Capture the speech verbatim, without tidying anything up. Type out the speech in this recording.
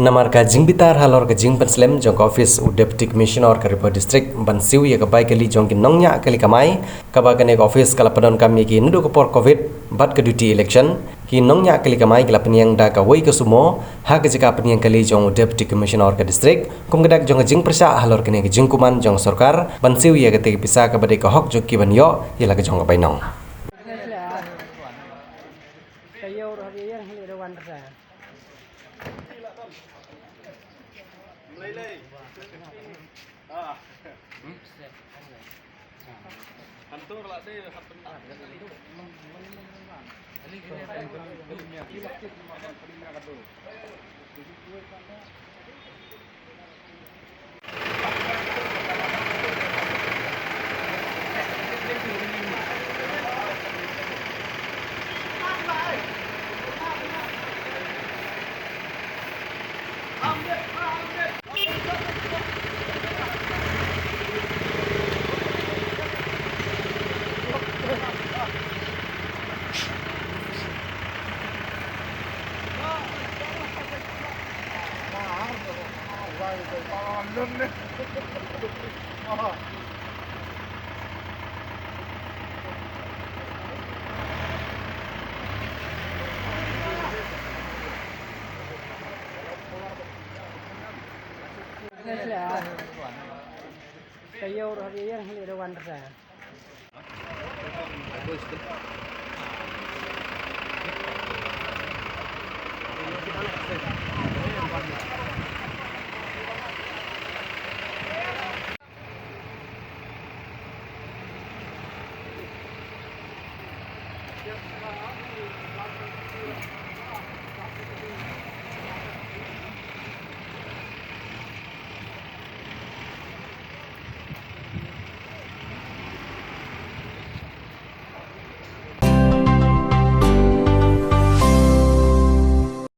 Namar ka jingbitar halor ka jingpynslem jong ka office u Deputy Commissioner ka Ri Bhoi District ban siew ïa ka bai kali jong ki nongñiah kali kamai, kaba kane ka office ka la pyndonkam ïa ki naduh ka por covid bad ka duty election, ki nongñiah kali kamai ki la pynïeng da kawei ka sumo ha ka jaka pynïeng kali jong u Deputy Commissioner ka district, kum ka dak jong ka jingpyrshah halor kane ka jingkuman jong sorkar ban siew ïa kata ka pisa kaba dei ka hok jong ki ban ïoh ïa la ka jong ka bainong.